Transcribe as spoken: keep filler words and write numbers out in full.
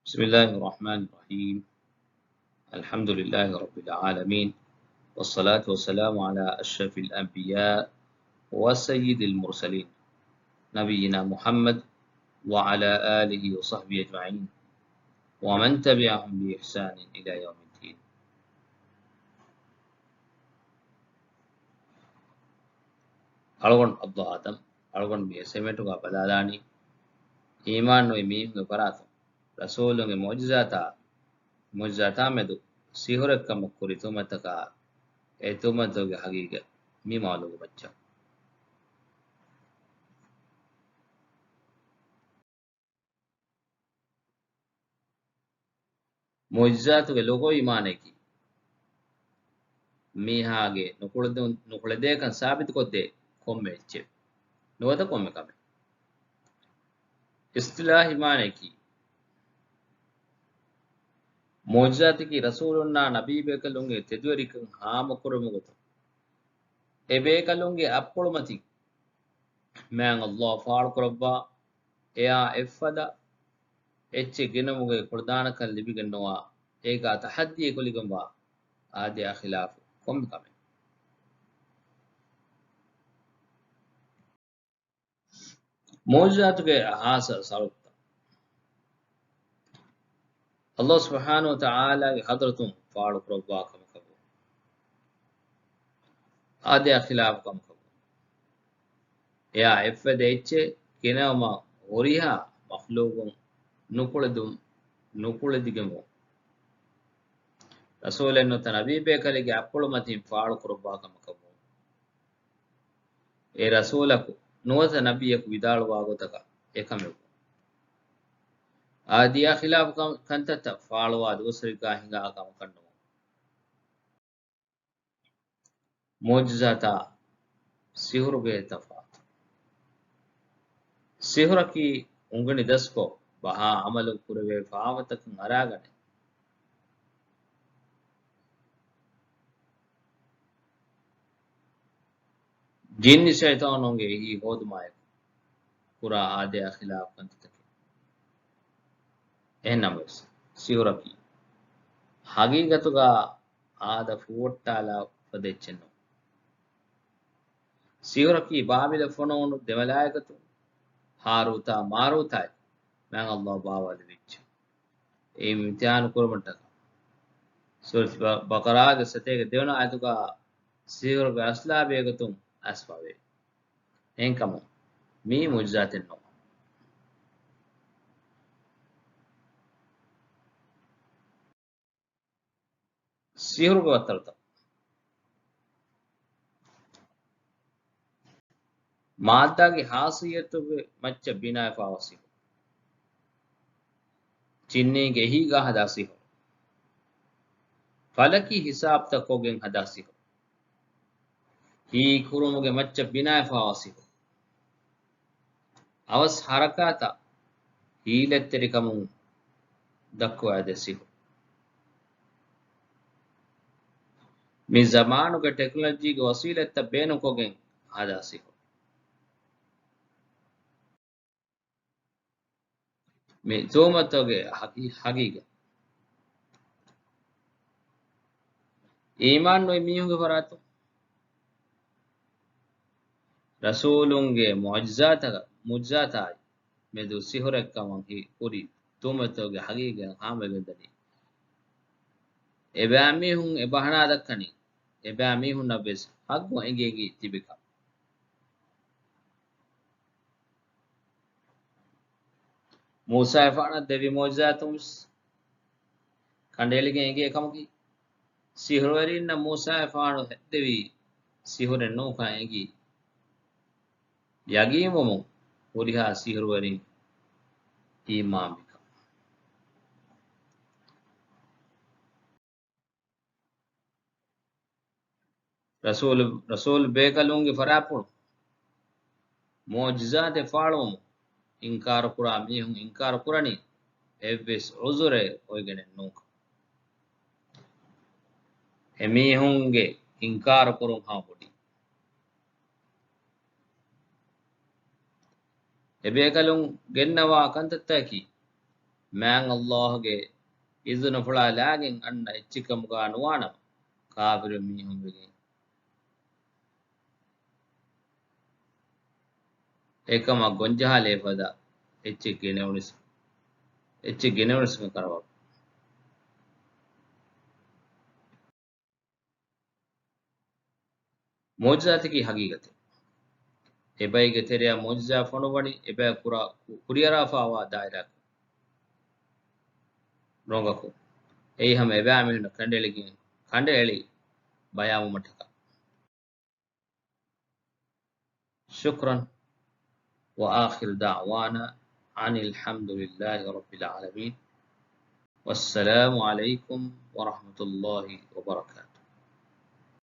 بسم الله الرحمن الرحيم. الحمد لله رب العالمين. والصلاة والسلام على أشرف الأنبياء وسيد المرسلين. نبينا محمد وعلى آله وصحبه أجمعين. ومن تبعهم بإحسان إلى يوم الدين. އަޅުގަނޑު ޢަބްދު އާދަމް، އަޅުގަނޑު މި އެސައިމެންޓުގަ ބަލާލާނީ، އީމާން ނުވި މީހުންގެ ފަރާތުން ރަސޫލުންގެ މުޢުޖިޒާތާ، މުޢުޖިޒާތާ މެދު ސިހުރެއްކަމަށް ކުރި ތުހުމަތަކާ، އެ ތުހުމަތުގެ ހަގީގަތް މި މައުލޫމުގެ މައްޗަށް. މުޢުޖިޒާތުގެ ލުޣަވީ މާނަޔަކީ، މީހާގެ ނުކުޅެދުން، ނުކުޅެދޭކަން ސާބިތުކޮށްދޭ ކޮންމެ އެއްޗެއް، ނުވަތަ ކޮންމެ ކަމެއް. އިޞްޠިލާޙީ މާނަޔަކީ، މުޢުޖިޒާތަކީ ރަސޫލުންނާ ނަބީބޭކަލުންގެ ތެދުވެރިކަން ހާމަކުރުމުގެ ގޮތުން، އެ ބޭކަލުންގެ އަތްޕުޅުމަތިން މާތް ﷲ ފާޅުކުރައްވާ، އެއާ އެއްފަދަ އެއްޗެއް ގެނައުމުގެ ކުޅަދާނަކަން ލިބިގެންނުވާ، އޭގާ ތަޙައްދީ އެކުލިގެންވާ، އާދަޔާ ޚިލާފު ކޮންމެ ކަމެއް. މުޢުޖިޒާތުގެ ޚާއްޞަ ޝަރުޠުތައް. ﷲ ސުބްޙާނަހޫ ވަތަޢާލާގެ ޙަޟްރަތުން ފާޅުކުރައްވާ ކަމަކަށްވުން. އާދަޔާ ޚިލާފު ކަމަކަށްވުން. އެއާ އެއްފަދަ އެއްޗެއް ގެނައުމަށް ހުރިހާ މަޚްލޫޤުން ނުކުޅެދުން، ނުކުޅެދިގެންވުން. ރަސޫލެއް ނުވަތަ ނަބީބޭކަލެއްގެ އަތްޕުޅުމަތިން ފާޅުކުރައްވާ ކަމަކަށްވުން. އެ ރަސޫލަކު ނުވަތަ ނަބިއްޔަކު ވިދާޅުވާ ގޮތަކަށް އެކަމެއް. އާދަޔާ ޚިލާފު ކަން، ކަންތައްތައް ފާޅުވާ ދުވަސްވަރެއްގާ ހިނގާ ކަމަކަށްނުވާ. މުޢުޖިޒާތާ ސިހުރުގެ ތަފާތު. ސިހުރަކީ އުނގެނި ދަސްކޮށް، ބަހާ ޢަމަލު ކުރެވޭ ފާފަތަކުން އަރާގަނެ. ޖިންނި ޝައިޠާނުންގެ އެހީ ހޯދުމާއެކު ކުރާ އާދަޔާ ޚިލާފު ކަންތައްތަކެއް. އެހެންނަމަވެސް، ސިހުރަކީ ހަގީގަތުގަ އާދަ ފޫވައްޓާލާ ފަދަ އެއްޗެއް ނޫން. ސިހުރަކީ ބާބިލަށް ފޮނުވުނު ދެ މަލާއިކަތު، ހާރޫތާ މާރޫތާއި، މާތް ﷲ ބާވާލެވިއްޖެ. އެ އިމްތިޙާނު ކުރުމަށްޓަކާ. ސޫރަތު ބަ-، ބަޤަރާގެ ސަތޭކަ ދެވަނަ އާޔަތުގަ ސިހުރުގެ އަސްލާ ބެހޭގޮތުން އައިސްފަވޭ. އެހެންކަމުން، މީ މުޢުޖިޒާތެއް ނޫން. ސިހުރުގެ ވައްތަރުތައް. މާއްދާގެ ޚާޞިއްޔަތުގެ މައްޗަށް ބިނާވެފާވާ ސިހުރު. ޖިންނީގެ އެހީގަ ހަދާ ސިހުރު. ފަލަކީ ހިސާބުތައް ކޮށްގެން ހަދާ ސިހުރު. ހީކުރުމުގެ މައްޗަށް ބިނާވެފާވާ ސިހުރު. އަވަސް ހަރަކާތަށް ހީލަތްތެރިކަމުން ދައްކަވާދޭ ސިހުރު. މި ޒަމާނުގެ ޓެކްނޮލޮޖީގެ ވަސީލަތްތައް ބޭނުންކޮށްގެން ހަދާ ސިހުރު. މި ތުހުމަތުގެ ހަގީ-، ހަގީގަތް. އީމާން ނުވި މީހުންގެ ފަރާތުން ރަސޫލުންގެ މުޢުޖިޒާތަކަށް، މުޢުޖިޒާތާއި މެދު ސިހުރެއްކަމަށް ހި-، ކުރި ތުހުމަތުގެ ހަގީގަތް ހާމަވެގެންދަނީ. އެބައިމީހުން އެ ބަހަނާ ދައްކަނީ، އެބައިމީހުންނަށްވެސް ޙައްޤު އެނގި އެނގި ތިބިކަން. މޫސާއަށް ފާނަށް ދެއްވި މުޢުޖިޒާތުން ވެސް ކަނޑައެޅިގެން އެނގޭ ކަމަކީ، ސިހުރުވެރީންނަށް މޫސާއަށް ފާނު ހެއްދެވީ ސިހުރެއް ނޫންކަން އެނގި ޔަގީންވުމުން ހުރިހާ ސިހުރުވެރިން އީމާންވިކަން. ރަސޫލު، ރަސޫލު ބޭކަލުންގެ ފަރާތުން މުޢުޖިޒާތެއް ފާޅުވުމުން އިންކާރުކުރާ މީހުން އިންކާރުކުރަނީ އެއްވެސް ޢުޛުރެއް އޮވެގެނެއް ނޫންކަން. އެމީހުންގެ އިންކާރުކުރުން ހަމަ ބޮޑީ. އެބޭކަލުން ގެންނަވާ ކަންތައްތަކަކީ، މާތް ﷲ ގެ އިޒުނަފުޅާ ލާގެން އަންނަ އެއްޗެއް ކަމުގަ ނުވާނަމަ، ކާފިރު މީހުން ވެގެން އެކަމަށް ގޮންޖަހާލޭ ފަދަ އެއްޗެއް ގެނެވުނިސް، އެއްޗެއް ގެނެވުނިސް ކަރަވާ. މުޢުޖިޒާތަކީ ހަގީގަތެއް. އެބައިގެ ތެރެއަށް މުޢުޖިޒާ ފޮނުއްވަނީ އެބައި ކުރާ، ކުރިއަރާފައިވާ ދާއިރާއަކުން. ރޮނގަކުން. އެއީ ހަމަ އެބައިމީހުންނަށް ކަނޑައެޅިގެން، ކަނޑައެޅި ބަޔާންވުމަށްޓަކާ. شكرا. وآخر دعوانا أن الحمد لله رب العالمين. والسلام عليكم ورحمة الله وبركاته.